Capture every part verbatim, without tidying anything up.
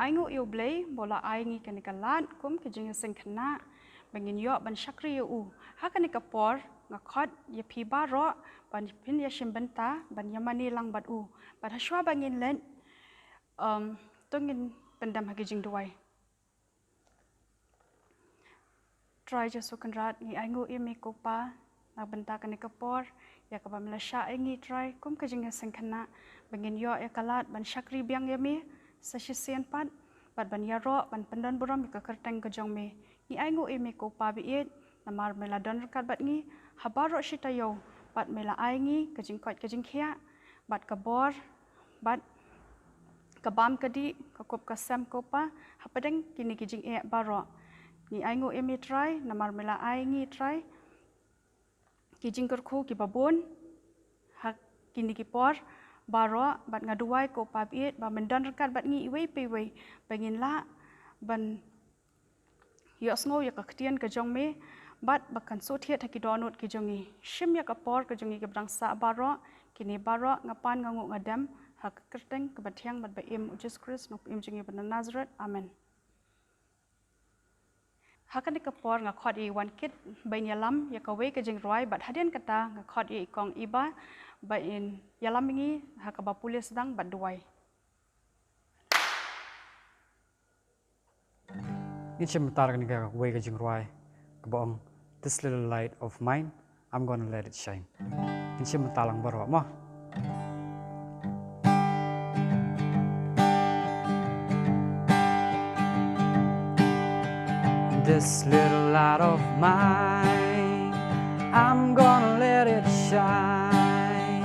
Ai nguh ïa U Blei ba u la ai ngi kane ka lad kum ki jingïaseng khynnah ba ngin ïoh ban shakri ïa u. Ha kane ka por nga khot ïa phi baroh ban phin ïa shim bynta ban ïa mane lang bad u. Bad ha shuwa ba ngin leit, um, to ngin pyndem ha ki jingduwai. Trai Jisu Kynrad, ngi ai nguh ïa me ko Pa na bynta kane ka por ïa kaba me la shah ïa ngi Trai kum ka jingïaseng khynnah ba ngin ïoh ïa ka lad ban shakri biang ïa me sa shisien pat bad ban ïaroh ban pyndon burom ïa ka kyrteng ka jong me. Ngi ai nguh ïa me ko Pa ba ïeit namar me la don ryngkat bad ngi ha baroh shi taïew bad me la ai ngi ka jingkoit ka jingkhiah bad ka bor bad ka bam ka dih, ka kup ka sem ko Pa, hapdeng kine ki jingeh baroh. Ngi ai nguh ïa me Trai namar me la ai ngi Trai ki jingkyrkhu kiba bun ha kine ki por baroh bad nga duwai ko Pa ba ïeit ba men don ryngkat bad ngi iwei pa iwei ba ngin lah ban ïohsngew ïa ka ktien ka jong me bad ba kan shu thied ha ki dohnud ki jong ngi. Shim ïa ka por ka jong ngi kaba dang sah baroh, kine baroh nga pan nga nguh nga dem ha ka kyrteng kaba thiang bad ba im U Jisu Khrist, nongpynim jong ngi ba na Nazareth. Amen. Ha kane ka por nga khot ïa i Wan Kit ba in ïalam ïa kawei ka jingrwai bad hadien kata nga khot ïa i Kong Iba ba in ïalam ïa ngi ha kaba pule sdang bad duwai. Ngin shim bynta lang kane kawei ka jingrwai kaba ong This Little Light of Mine, I'm Gonna Let It Shine. Ngin shim bynta lang baroh mo. This little light of mine, I'm gonna let it shine.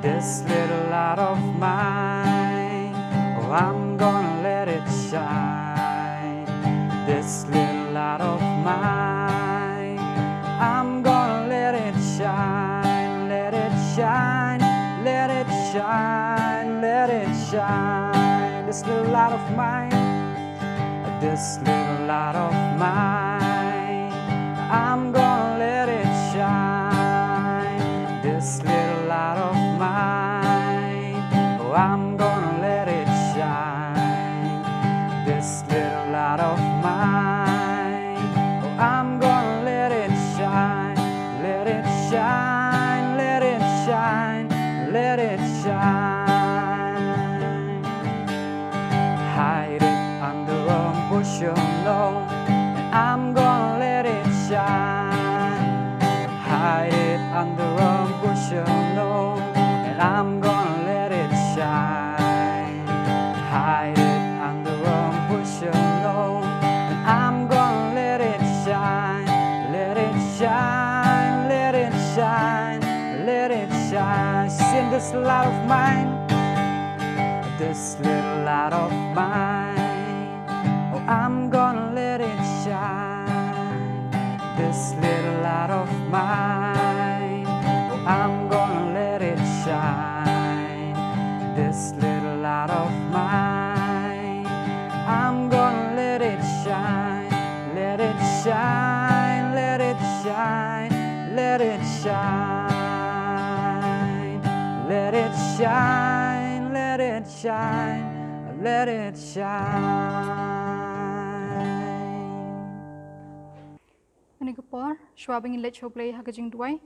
This little light of mine, oh, I'm gonna let it shine. This little light of mine, I'm gonna let it shine. Let it shine, let it shine, let it shine. This little light of mine, this little light of mine, I'm gonna let it shine. This little light of mine, oh, I'm gonna let it shine. This little light of mine, oh, I'm gonna let it shine. Let it shine, let it shine, let it shine. Hide it under a bushel, no, and I'm gonna let it shine. Hide it under a bushel, no, and I'm gonna let it shine. Hide it under a bushel, no, and I'm gonna let it shine. Let it shine, let it shine, let it shine. Sing this light of mine. This little light of mine, oh, I'm gonna let it shine. This little light of mine, oh, I'm gonna let it shine. This little light of mine, I'm gonna let it shine. Let it shine, let it shine, let it shine. Let it shine, let it shine, let it shine. Kane ka por, shuwa ba ngin leit sha U Blei ha ka jingduwai,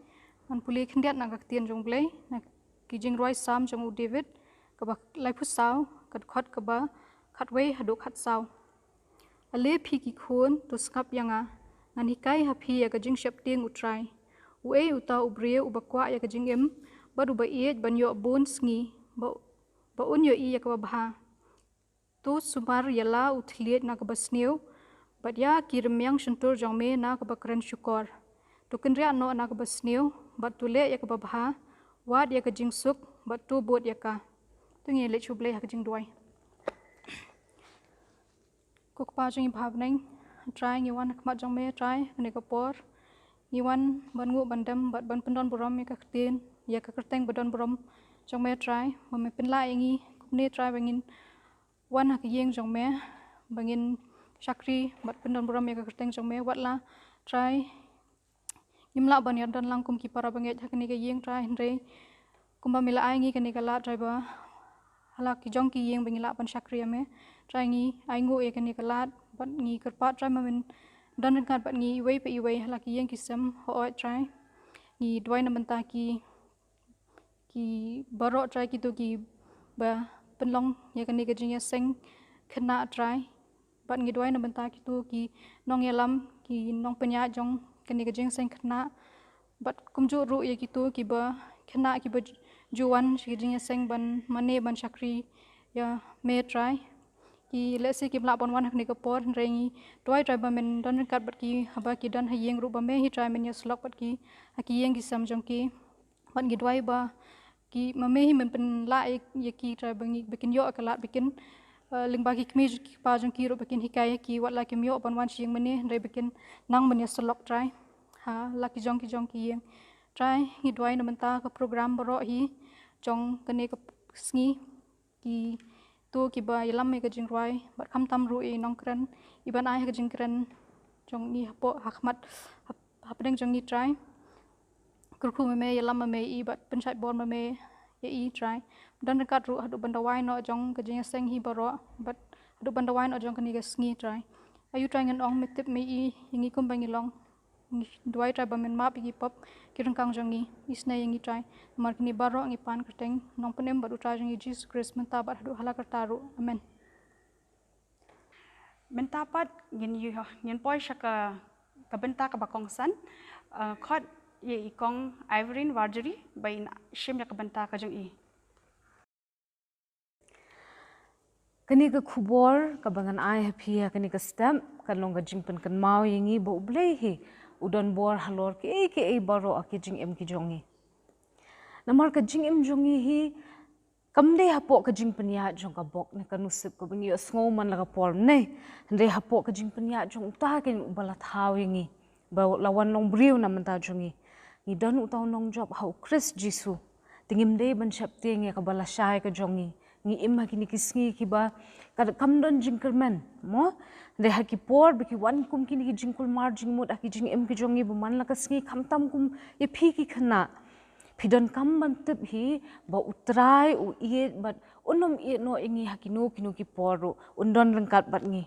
ngan pule khyndiat na ka ktien jong U Blei, na ki jingrwai Salm jong u David, kaba laiphew saw, ka dkhot kaba khatwei haduh khatsaw. Ale phi ki khun, to sngap ïa nga, ngan hikai ha phi ïa ka jingsheptieng U Trai. Uei uta u briew uba kwah ïa ka jingim bad uba ïeit ban ïoh bun sngi, ba, ba un ïohi ïa kaba bha? To sumar ïa la u thylliej na kaba sniew, bad ïa ki rmiang shyntur jong me na kaba kren shukor. To kynriah noh na kaba sniew, bad to leh ïa kaba bha, wad ïa ka jingsuk, bad to bud ïa ka. To ngin leit sha U Blei ha ka jingduwai. Ko Kpa jong ngi ba ha bneng, Trai, ngi wan ha khmat jong me, Trai, kane ka por. Ngi wan ban nguh ban dem bad ban pyndon burom ïa ka ktien, ïa ka kyrteng ba don burom jong me, Trai, ba me pynlah ïa ngi kumne, Trai, ba ngin wan ha ka ïing jong me, ba ngin shakri bad pyndon burom ïa ka kyrteng jong me, wat la, Trai, ngim lah ban ïadon lang kum ki para bangeit ha kane ka ïing, Trai, hynrei kumba me la ai ngi kane ka lad, Trai, ba ha la ki jong ki ïing ba ngi lah ban shakri ïa me. Trai ngi ai nguh ïa kane ka lad, bad ngi kyrpad Trai ba men don ryngkat bad ngi iwei pa iwei ha la ki ïing ki sem, hooid Trai. Ngi duwai na bynta ki, ki baroh Trai kito kiba pynlong ïa kane ka jingïaseng khynnah Trai. Bad ngi duwai na bynta kito ki nongïalam, ki nongpynïaid jong kane ka jingïaseng khynnah. Bad kumjuh ruh ïa kito kiba khynnah kiba ju wan sha ka jingïaseng ban mane ban shakri ïa me Trai. Ki lehse kim lah ban wan ha kane ka por, hynrei ngi duwai Trai ba men don ryngkat bad ki haba ki don ha ïing ruh, ba me hi Trai men ïasyllok bad ki ha ki ïing ki sem jong ki. Bad ngi duwai ba ki, ma me hi men pynlah ïa, ïa ki Trai ba ngi, ba kin ïoh ka lad, ba kin, eh, lyngba ki kmie ki kpa jong ki ruh ba kin hikai ïa ki, wat la kim ïoh ban wan sha ïing mane, hynrei ba kin nang ban ïasyllok Trai ha la ki jong ki jong ki ïing. Trai ngi duwai na bynta ka program baroh hi jong kane ka sngi, kito kiba ïalam ïa ka jingrwai, bad khamtam ruh i nongkren, i ban ai ha ka jingkren jong ngi hapoh, ha khmat, hap-, hapdeng jong ngi Trai. Kyrkhu ma me, ïalam ma me ïa i bad pynshait bor ma me ïa i Trai. Don ryngkat ruh haduh ban da wai noh jong ka jingïaseng hi baroh, bad haduh ban da wai noh jong kane ka sngi Trai. Aïu Trai, ngan ong me tip me i ïa ngi kumba ngi long. Ngi duwai Trai ba men map ïa ki pop ki ryngkang jong ngi. Isynei ïa ngi Trai. Namar kine baroh ngi pan kyrteng Nongpynim bad U Trai jong ngi Jisu Khrist, mynta bad haduh hala karta ruh. Amen. Mynta pat ngin ïoh, ngin poi sha ka, ka bynta kaba kongsan. Eh, khot ïa i Kong Irene Warjri ba in shim ïa ka bynta ka jong i. Kane ka khubor kaba ngan ai ha phi ha kane ka step kan long ka jingpynkynmaw ïa ngi ba U Blei hi u don bor halor kiei kiei baroh ha ki jingim ki jong ngi. Namar ka jingim jong ngi hi kam dei hapoh ka jingpynïaid jong ka bok ne ka nusip kaba ngi ïohsngew man la ka por ne, hynrei hapoh ka jingpynïaid jong uta keiñ uba la thaw ïa ngi ba la wan long briew na bynta jong ngi. Ngi don uta u nongjop ha U Khrist Jisu. Te ngim dei ban sheptieng ïa kaba lashai ka jong ngi. Ngi im ha kine ki sngi kiba ka, kam don jingkyrmen, mo? Hynrei ha ki por ba ki wan kum kine ki jingkulmar jingmut ha ki jingim ki jong ngi ba man la ka sngi, khamtam kum ïa phi ki khynnah, phi donkam ban tip hi ba U Trai u ïeit bad un ym ïeit noh ïa ngi ha kino kino ki por ruh, un don ryngkat bad ngi.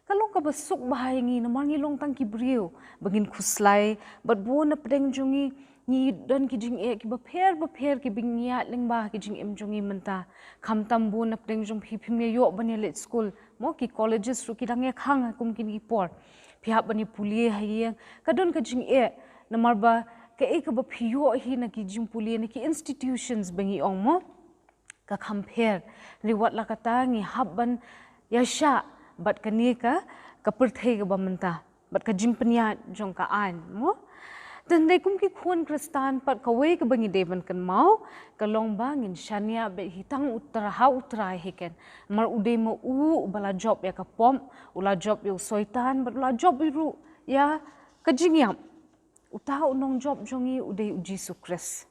Ka long kaba suk bha ïa ngi namar ngi long tang ki briew ba ngin khuslai, bad bun na pdeng jong ngi ngi don ki jingeh kiba pher ba pher kiba ngi ïaid lyngba ha ki jingim jong ngi mynta. Khamtam bun na pdeng jong phi phim ïoh ban ïaleit skul, mo, ki colleges ruh ki dang ïakhang ha kum kine ki por. Phi hap ban ïapule ha ïing, ka don ka jingeh namar ba kaei kaba phi ïoh hi na ki jingpule na ki institutions ba ngi ong, mo, ka kham pher. Hynrei wat la kata ngi hap ban ïashah bad kane ka, ka pyrthei kaba mynta bad ka jingpynïaid jong ka aiñ, mo? Te hynrei kum ki khun Khristan pat kawei kaba ngi dei ban kynmaw ka long ba ngin shaniah beit hi tang U Trai, ha U Trai hi keiñ. Namar u dei ma u uba la jop ïa ka pop, u la jop ïa u Soitan bad u la jop ruh ïa ka jingïap. Uta u nongjop jong ngi u dei U Jisu Khrist.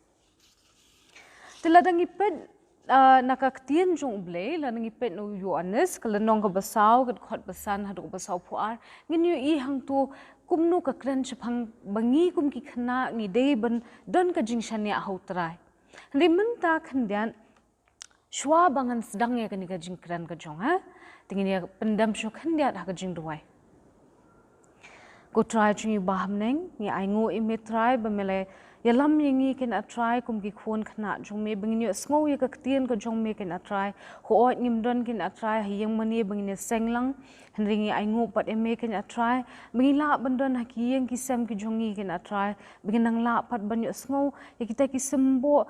Te lada ngi peit, ah, na ka ktien jong U Blei, lada ngi peit na u Ïoannis, ka lynnong kaba saw, ka dkhot ba san haduh kaba sawphew ar, ngin ïohi hangto kumno ka kren shaphang ba ngi kum ki khynnah ngi dei ban don ka jingshaniah ha U Trai. Hynrei mynta khyndiat, shuwa ba ngan sdang ïa kane ka jingkren ka jong nga, te ngin ïa pyndem shuh khyndiat ha ka jingduwai. Ko Trai jong ngi ba ha bneng, ngi ainguh ïa me Trai ba me la ïalam ïa ngi keiñ A Trai kum ki khun khynnah jong me, ba ngin ïohsngew ïa ka ktien ka jong me keiñ A Trai. Hooid ngim don keiñ A Trai ha ïing mane ba ngin ïaseng lang, hynrei ngi ainguh pat ïa me keiñ A Trai ba ngi lah ban don ha ki ïing ki sem ki jong ngi keiñ A Trai, ba ngin nang lah pat ban ïohsngew ïa kita ki symbud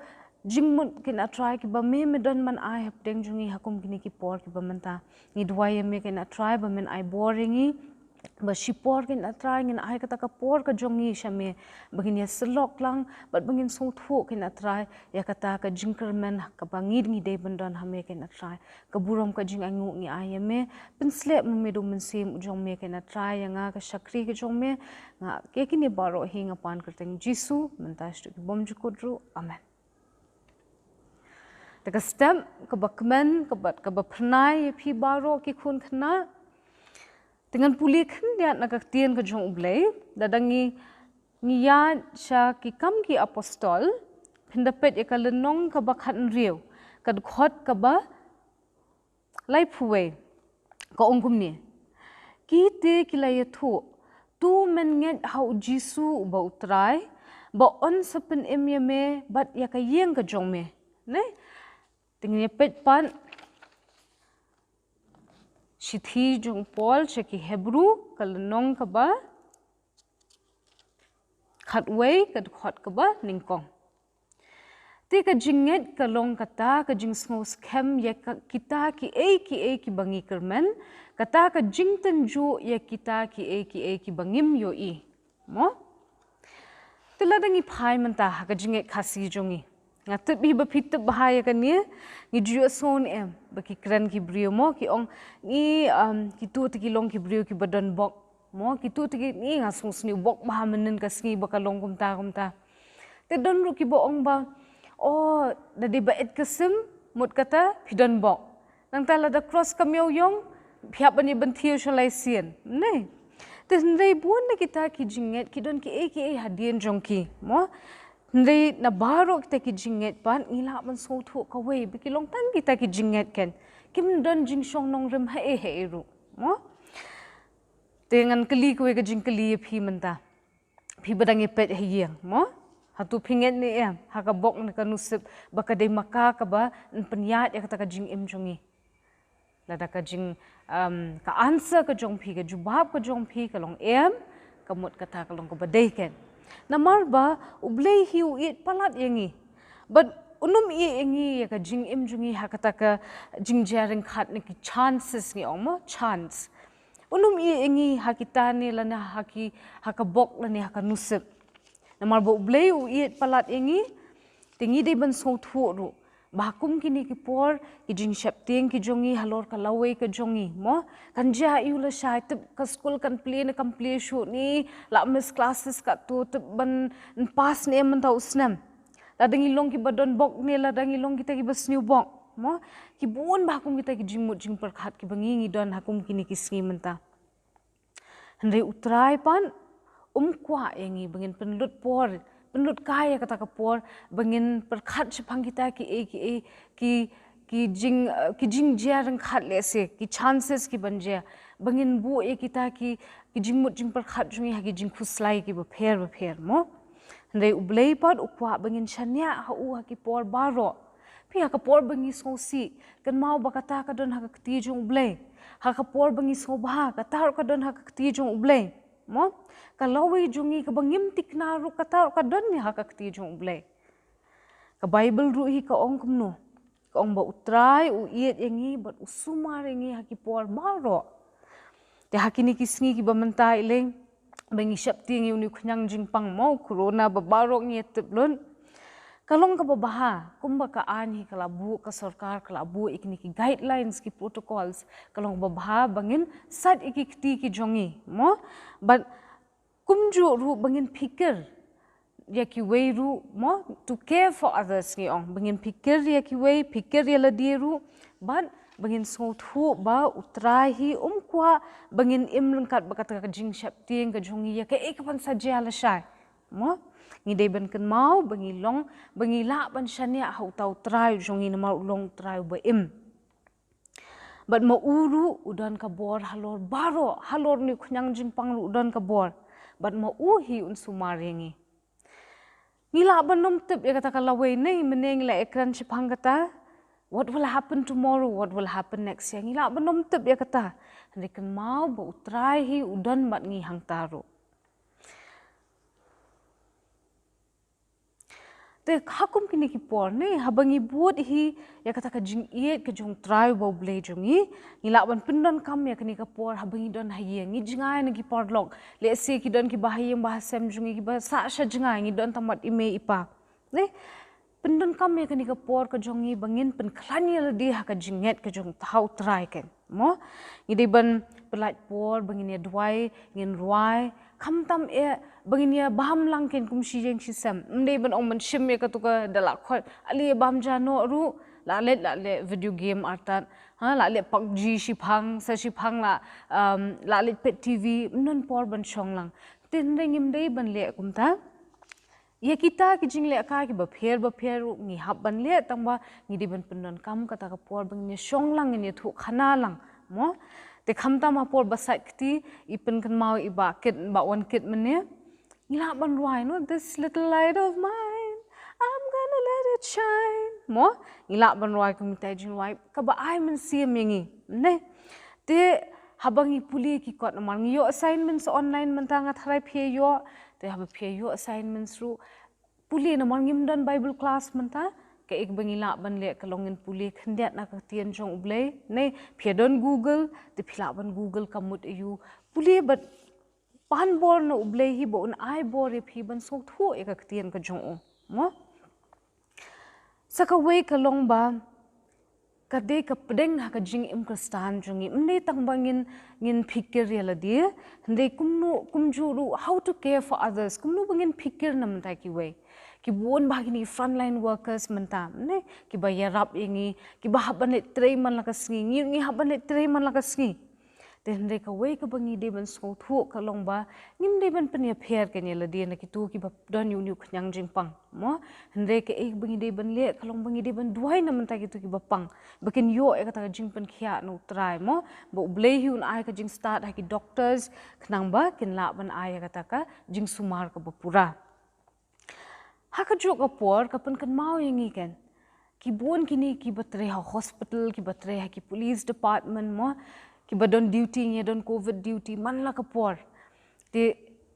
jingmut keiñ A Trai kiba me me don ban ai hapdeng jong ngi ha kum kine ki por kiba mynta. Ngi duwai ïa me keiñ A Trai ba men ai bor ïa ngi, ba shipor keiñ A Trai ngin ai kata ka por ka jong ngi sha me, ba ngin ïasyllok lang bad ba ngin sngewthuh keiñ A Trai ïa kata ka jingkyrmen kaba ngi, ngi dei ban don ha me keiñ A Trai. Ka burom ka jingainguh ngi ai ïa me. Pynshlur ma me da u Mynsiem u jong me keiñ A Trai ïa nga ka shakri ka jong me. Nga, ïa kine baroh hi nga pan kyrteng Jisu, mynta shaduh ki bymjukut ruh. Amen. Te ka step kaba kmen, kaba, kaba phyrnai ïa phi baroh ki khun khynnah. Te ngan pule khyndiat na ka ktien ka jong U Blei, lada ngi, ngi ïaid sha Ki Kam ki Apostol, phin da peit ïa ka lynnong kaba khathynriew, ka dkhot kaba laiphew wei. Ka ong kumne, ki te ki la ïathuh, to men ngeit ha u Jisu uba u Trai, ba un sa pynim ïa me bad ïa ka ïing ka jong me. Ne? Te ngin ïa peit pat shithi jong Paul sha ki Hebru, ka lynnong kaba khatwei, ka dkhot kaba nyngkong. Te ka jingngeit ka long kata ka jingsngewskhem ïa ka, kita kiei kiei kiba ngi kyrmen, kata ka jingtynjuh ïa kita kiei kiei kiba ngim ïohi. Mo? Te lada ngi phai mynta ha ka jingngeit Khasi jong ngi. Nga tip hi ba phi tip bha ïa kane, ngi ju ïohsngew ne em, ba ki kren ki briew mo, ki ong ngi, um, kito te ki long ki briew kiba don bok. Mo, kito te ki, ngi, nga sngewsynei bok bha mynnin ka sngi ba ka long kumta kumta. Te don ruh kiba ong ba, o, da dei ba et ka sim, mut kata phi don bok. Nangta lada cross ka miaw ïong, phi hap ban ïa ban thiaw sha lai sien. Ne? Te hynrei bun na kita ki jingngeit ki don kiei kiei hadien jong ki. Mo? Hynrei na baroh kita ki jingngeit pat ngi lah ban sngewthuh kawei ba ki long tang kita ki jingngeit ken. Kim don jingshong nongrim haei haei ruh. Mo? Te ngan kylli kawei ka jingkylli ïa phi mynta. Phi ba dang ïa peit ha ïing, mo? Hato phi ngeit ne em ha ka bok ne ka nusip ba ka dei ma ka kaba yn pynïaid ïa kata ka jingim jong ngi? Lada ka jing, um, ka answer ka jong phi, ka jubab ka jong phi ka long em, ka mut kata ka long kaba dei ken. Namar ba U Blei hi u ïeit palat ïa ngi. Bad un ym ïeh ïa ngi ïa ka jingim jong ngi ha kata ka jingjia ryngkhat ne ki chances ngi ong mo, chance. Un ym ïeh ïa ngi ha kita ne lane ha ki, ha ka bok lane ha ka nusip. Namar ba U Blei u ïeit palat ïa ngi, te ngi dei ban sngewthuh ruh ba ha kum kine ki por ki jingsheptieng ki jong ngi halor ka lawei ka jong ngi, mo? Kan jia aiu lashai, tip ka skul kan plie ne kam plie shuh ne, la miss classes katto, tip ban pass ne em mynta u snem. Lada ngi long kiba don bok ne lada ngi long kita kiba sniew bok, mo? Ki bun bha kum kita ki jingmut jingpyrkhat kiba ngi ngi don ha kum kine ki sngi mynta. Hynrei U Trai pat um kwah ïa ngi ba ngin pynlut por, pynlut kai ïa kata ka por ba ngin pyrkhat shaphang kita kiei kiei ki, ki jing, eh, ki jingjia ryngkhat lehse, ki chances kiban jia, ba ngin buh ïa kita ki, ki jingmut jingpyrkhat jong ngi ha ki jingkhuslai kiba pher ba pher, mo? Hynrei U Blei pat u kwah ba ngin shaniah ha u ha ki por baroh. Phi, ha ka por ba ngi sngewsih, kynmaw ba kata ka don ha ka kti jong U Blei. Ha ka por ba ngi sngewbha, kata ruh ka don ha ka kti jong U Blei. Mo? Ka lawei jong ngi kaba ngim thikna ruh, kata ruh ka don ne ha ka kti jong U Blei. Ka Baibl ruh hi ka ong kumno? Ka ong ba U Trai u ïeit ïa ngi bad u sumar ïa ngi ha ki por baroh. Te ha kine ki sngi kiba mynta, i leng ba ngi sheptieng ïa une u khñiang jingpang, mo, corona ba baroh ngi ïa tip lut. Ka long kaba bha kumba ka aiñ hi ka la buh, ka sorkar ka la buh ïa kine ki guidelines, ki protocols. Ka long kaba bha ba ngin sait ïa ki kti ki jong ngi, mo? Bad kumjuh ruh ba ngin phikir ïa kiwei ruh, mo, to care for others ngi ong. Ba ngin phikir ïa kiwei, phikir ïa lade ruh, bad ba ngin sngewthuh ba U Trai hi um kwah ba ngin im ryngkat bad kata ka jingsheptieng ka jong ngi ïa kaei kaban sa jia lashai. Mo, ngi dei ban kynmaw ba ngi long, ba ngi lah ban shaniah ha uta U Trai u jong ngi namar u long U Trai uba im. Bad ma u ruh u don ka bor halor baroh, halor une u khñiang jingpang ruh u don ka bor. Bad ma u hi un sumar ïa ngi. Ngi lah ban ym tip ïa kata ka lawei, ne mynne ngi la ïa kren shaphang kata, what will happen tomorrow, what will happen next year. Ngi lah ban ym tip ïa kata. Hynrei kynmaw ba U Trai hi u don bad ngi hangta ruh. Te ha kum kine ki por, ne, haba ngi bud hi ïa kata ka jingïeit ka jong U Trai uba U Blei jong ngi, ngi lah ban pyndonkam ïa kane ka por haba ngi don ha ïing, ngi jngai na ki paralok. Lehse ki don kiba ha ïing ba ha sem jong ngi kiba sah sha jngai, ngi don tang bad i mei i pa. Ne? Pyndonkam ïa kane ka por ka jong ngi ba ngin pynkhlaiñ ïa lade ha ka jingngeit ka jong, ha U Trai ken. Mo? Ngi dei ban pyllait por ba ngin ïa duwai, ngin rwai, khamtam eh ba ngin ïa bam lang ken kum shi ïing shi sem. Ym dei ban ong ban shim ïa kato ka da la khot, ale ïa bam ja noh ruh, la leit, la leit video game artat, ha, la leit PUBG shiphang, sa shiphang la, um, la leit peit TV, ym don por ban shong lang. Te hynrei ngim dei ban leh kumta. Ïa kita ki jinglehkai kiba pher ba pher ruh ngi hap ban leh, tangba ngi dei ban pyndonkam kata ka por ba ngin ïa shong lang, ngin ïathuh khana lang, mo? Te khamtam ha por ba sait kti, i pynkynmaw i Bah Kit, Bah Wan Kit mynne. Ngi lah ban rwai, no, "This little light of mine, I'm gonna let it shine." Mo, ngi lah ban rwai kum kita i jingrwai kaba ai mynsiem ïa ngi, ne? Te haba ngi pule ki kot, namar ngi ïoh assignments online mynta, nga tharai phi ïoh. Te haba phi ïoh assignments ruh, pule, namar ngim don Bible class mynta. Kaei ba ngi lah ban leh ka long ngin pule khyndiat na ka ktien jong U Blei, ne? Phi don Google, te phi lah ban Google ka mut aiu. Pule bad pan bor na U Blei hi ba un ai bor ïa phi ban sngewthuh ïa ka ktien ka jong u, mo? Sa kawei ka long ba ka dei ka pdeng ha ka jingim Khristan jong ngi. Ym dei tang ba ngin, ngin phikir ïa lade, hynrei kumno, kumjuh ruh how to care for others, kumno ba ngin phikir na mynta kiwei. Ki bun bha kine frontline workers mynta, ne, kiba ïarap ïa ngi, kiba hap ban leit trei man la ka sngi, ngi, ngi hap ban leit trei man la ka sngi. Te hynrei kawei kaba ngi dei ban sngewthuh ka long ba ngim dei ban pynïapher kane ïa lade na kito kiba don ïa une u khñiang jingpang, mo? Hynrei kaei ba ngi dei ban leh ka long ba ngi dei ban duwai na mynta kito kiba pang, ba kin ïoh ïa kata ka jingpynkhiah na U Trai, mo? Ba U Blei hi un ai ka jingstad ha ki doctors, khnang ba kin lah ban ai ïa kata ka jingsumar kaba pura. Ha kajuh ka por ka pynkynmaw ïa ngi, ken, ki bun kine kiba trei ha hospital, kiba trei ha ki police department, mo, kiba don duty, ngi don covid duty man la ka por. Te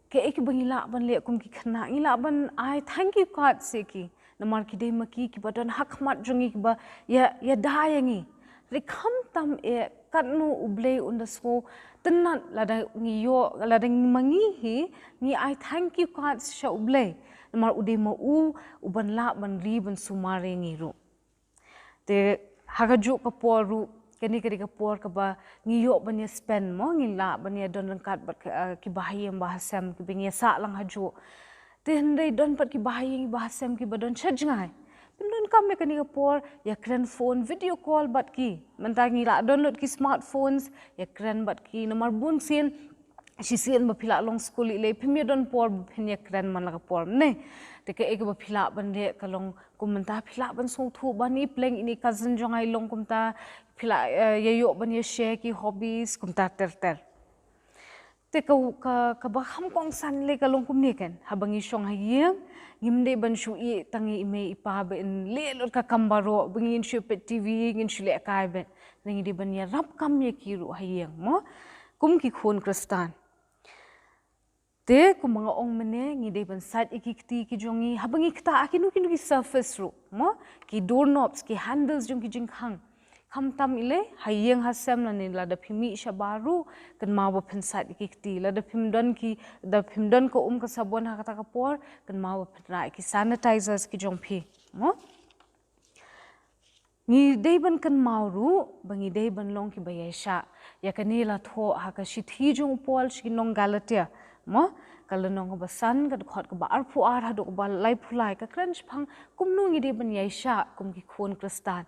kaei ba ngi lah ban leh kum ki khynnah, ngi lah ban ai thank you card ïa ki, namar ki dei ma ki kiba don ha khmat jong ngi, kiba ïa, ïada ïa ngi. Hynrei khamtam eh katno U Blei un da sngewtynnat lada ngi ïoh, lada ngi, ma ngi hi, ngi ai thank you card sha U Blei, namar u dei ma u uban lah ban ri ban sumar ïa ngi ruh. Te ha kajuh ka por ruh, kane ka dei ka por kaba ngi ïoh ban ïa spend, mo, ngi lah ban ïa don ryngkat bad ka, ah, kiba ha ïing ba ha sem, kiba ngi ïa sah lang hajuh. Te hynrei don pat kiba ha ïing ba ha sem kiba don sha jngai. Pyndonkam ïa kane ka por, ïa kren phone, video call bad ki. Mynta ngi lah don lut ki smartphones, ïa kren bad ki, namar bun sien, shisien ba phi lah long skul, i lei phim ïa don por ba phin ïa kren man la ka por, ne? Te kaei kaba phi lah ban leh ka long kum mynta phi lah ban sngewthuh ba ine i pleng, ine i cousin jong nga i long kumta, phi lah, eh, ïa ïoh ban ïa share ki hobbies, kumta ter ter. Te ka, ka, kaba kham kongsan lei ka long kumne, ken, haba ngi shong ha ïing, ngim dei ban shu ïeh tang ïa i mei i pa ba in leh lut ka kam baroh, ba ngin shu peit TV, ngin shu lehkai beit. Ngi dei ban ïarap kam ïa ki ruh ha ïing, mo? Kum ki khun Khristan. Te kumba nga ong mynne, ngi dei ban sait ïa ki kti ki jong ngi, haba ngi ktah ha kino kino ki surface ruh, mo? Ki doorknobs, ki handles jong ki jingkhang. Khamtam i lei, ha ïing ha sem lane lada phi mih shabar ruh, kynmaw ba phin sait ïa ki kti. Lada phim don ki, lada phim don ka um ka sabon ha kata ka por, kynmaw ba phin rah ïa ki sanitizers ki jong phi, mo? Ngi dei ban kynmaw ruh ba ngi dei ban long kiba ïaishah. Ïa kane la thoh ha ka shithi jong u Paul sha ki nong Galatia, mo? Ka lynnong kaba san, ka dkhot kaba arphew ar haduh kaba laiphew lai, ka kren shaphang kumno ngi dei ban ïaishah kum ki khun Khristan.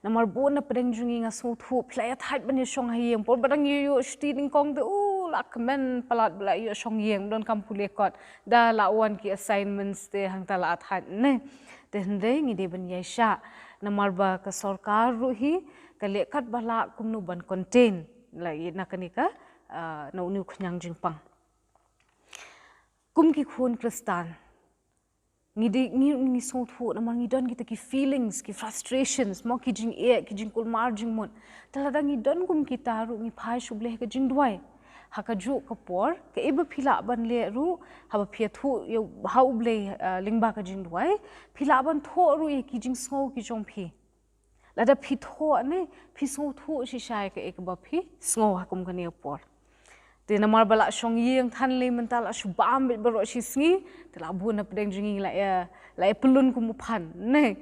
Namar bun na pdeng jong ngi, nga sngewthuh, phi la ïa thait ban ïa shong ha ïing, por ba dang ïoh ïoh shuti nyngkong te, u, la kmen palat ba la ïoh shong ïing, donkam pule kot, da la wan ki assignments te hangta la thait, ne? Te hynrei ngi dei ban ïaishah, namar ba ka sorkar ruh hi ka leh katba lah kumno ban contain, la, na kane ka, ah, na une u khñiang jingpang. Kum ki khun Khristan, ngi dei, ngi, ngi sngewthuh namar ngi don kita ki feelings, ki frustrations, mo, ki jingeh, ki jingkulmar jingmut. Te lada ngi don kum kita ruh, ngi phai sha U Blei ha ka jingduwai. Ha kajuh ka por, kaei ba phi lah ban leh ruh, haba phi ïathuh ïa, ha U Blei, eh, lyngba ka jingduwai, phi lah ban thoh ruh ïa ki jingsngew ki jong phi. Lada phi thoh ne, phi sngewthuh shisha ïa kaei kaba phi sngew ha kum kane ka por. Te namar ba la shong ïing than lei mynta, la shu bam beit baroh shi sngi, te la bun na pdeng jong ngi la ïa, la ïa pyllun kum u phan, ne.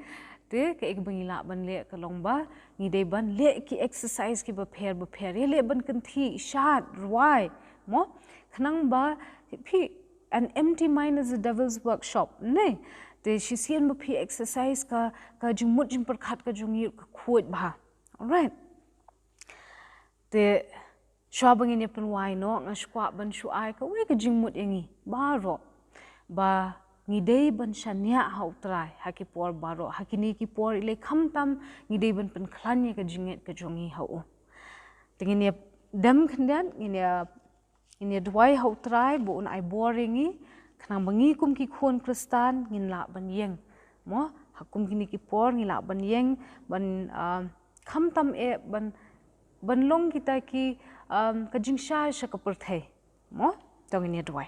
Te kaei kaba ngi lah ban leh ka long ba ngi dei ban leh ki exercise kiba pher ba pher, ïa leh ban kynthih, shad, rwai, mo? Khnang ba phi, an empty mind is the devil's workshop, ne? Te shisien ba phi exercise, ka, ka jingmut jingpyrkhat ka jong ngi ka khuid bha. Alright. Te shuwa ba ngin ïa pynwai noh, nga shu kwah ban shu ai kawei ka jingmut ïa ngi baroh, ba ngi dei ban shaniah ha U Trai ha ki por baroh, ha kine ki por, i lei khamtam ngi dei ban pynkhlaiñ ïa ka jingngeit ka jong ngi ha u. Te ngin ïa Dem khyndiat ngin ïa, ngin ïa duwai ha u Trai ba un ai bor ïa ngi, khnang ba ngi kum ki khun Khristan ngin lah ban ïeng. Mo, ha kum kine ki por ngi lah ban ïeng, ban, ah, khamtam eh, ban, ban long kita ki, ah, ka jingshai sha ka pyrthei. Mo, to ngin ïa duwai.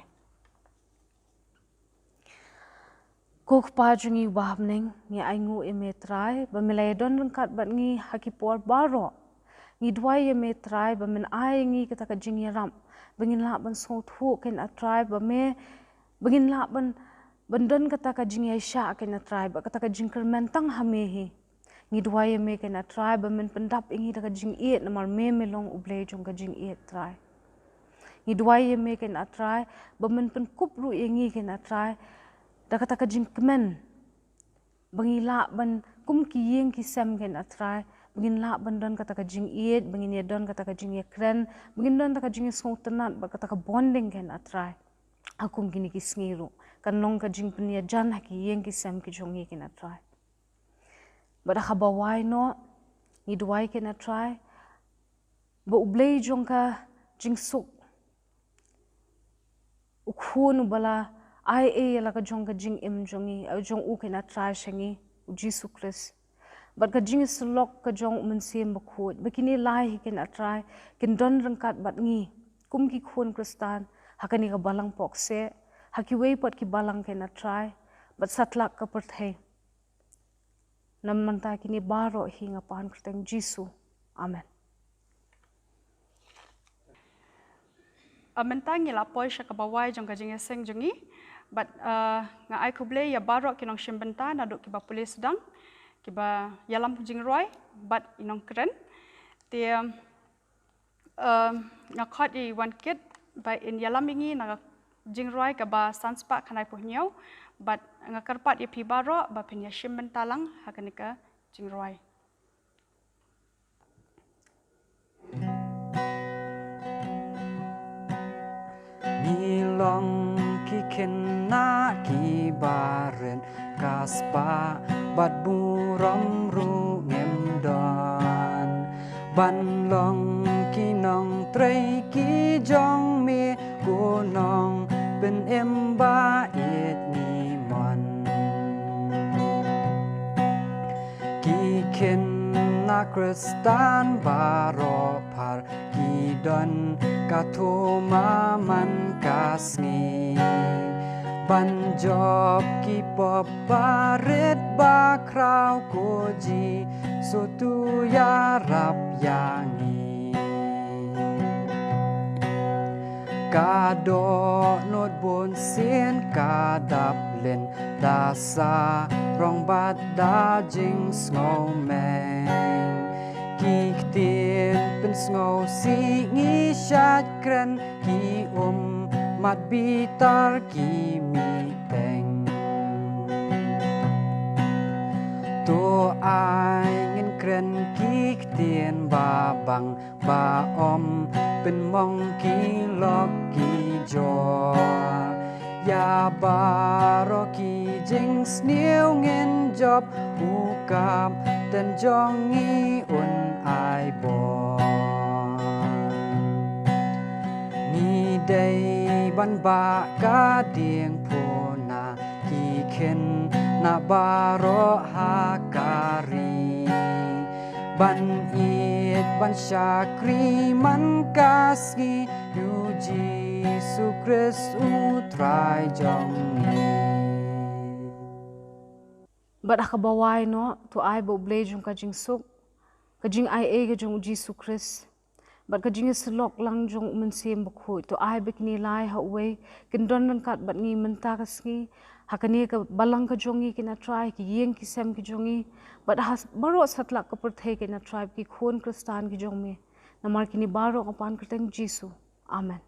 Ko Kpa jong ngi uba ha bneng, ngi ainguh ïa me Trai, ba me la ïa don ryngkat bad ngi ha ki por baroh. Ngi duwai ïa me Trai, ba men ai ïa ngi kata ka jingïarap, ba ngin lah ban sngewthuh kein ah Trai, ba me, ba ngin lah ban, ban don kata ka jingïaishah kein ah Trai, ba kata ka jingkyrmen tang ha me hi. Ngi duwai ïa me kein ah Trai, ba men pyndap ïa ngi da ka jingïeit, namar me me long U Blei jong ka jingïeit Trai. Ngi duwai ïa me kein ah Trai, ba men pynkup ruh ïa ngi kein ah Trai, da kata ka jingkmen, ba ngi lah ban kum ki ïing ki sem kein ah Trai, ba ngin lah ban don kata ka jingïeit, ba ngin ïa don kata ka jingïakren, ba ngin don kata ka jingïasngewtynnat, bad kata ka bonding kein ah Trai. Ha kum kine ki sngi ruh, kan long ka jingpynïajan ha ki ïing ki sem ki jong ngi kein ah Trai. Bad ha kaba wai noh, ngi duwai kein ah Trai, ba U Blei jong ka jingsuk, u khun uba la ai ei ïa la ka jong ka jingim jong ngi, eh, jong u kein ah Trai sha ngi, U Jisu Khrist. Bad ka jingïasyllok ka jong U Mynsiem Bakhuid, ba kine lai hi kein ah Trai, kin don ryngkat bad ngi, kum ki khun Khristan, ha kane ka balang pok se, ha kiwei pat ki balang kein ah Trai, bad satlak ka pyrthei. Namar mynta kine baroh hi nga pan kyrteng Jisu. Amen. Ah, mynta ngi la poi sha kaba wai jong ka jingïaseng jong ngi. Bad, ah, nga ai khublei ïa baroh ki nongshim bynta naduh kiba pule sdang, kiba ïalam jingrwai, bad i nongkren. Te, ah, nga khot ïa i Wan Kit, ba in ïalam ïa ngi na ka jingrwai kaba san spah khyndai phew hynñiew, bad nga kyrpad ïa phi baroh, ba phin ïashim bynta lang, ha kane ka jingrwai. Ngi long ki khynnah kiba rit, ka spah bad burom ruh ngim don. Ban long ki nongtrei ki jong me, ko Nongpynim ba ïeit ngi mon. Ki khynnah Khristan baroh phar, ki don ka thma man ka sngi. Ban jop ki pop barit bakhraw, ko Jisu to ïarap ïa ngi. Ka dohnud bunsien ka dap lin, da sarong bad da jingsngewmeng. Ki ktien pynsngewsih ngi shait kren, ki ummat bitar ki mih teng. To ai ngin kren ki ktien ba bang, ba ym pynmong ki lok ki jor. Ïa baroh ki jingsniew ngin jop, u Kapten jong ngi un ai bor. Ngi dei ban bah ka diengphna, ki khynnah baroh ha ka ri. Ban ïeit ban shakri man ka sngi, ïa u Jisu Khrist u Trai jong ngi. Bad ha kaba wai noh, to ai ba U Blei jong ka jingsuk, ka jingaiei ka jong u Jisu Khrist, bad ka jingïasyllok lang jong u Mynsiem Bakhuid, to ai ba kine lai ha uwei kin don ryngkat bad ngi mynta ka sngi, ha kane ka balang ka jong ngi kein ah Trai, ki ïing ki sem ki jong ngi, bad ha baroh satlak ka pyrthei kein ah Trai, ki khun Khristan ki jong me. Namar kine baroh nga pan kyrteng Jisu. Amen.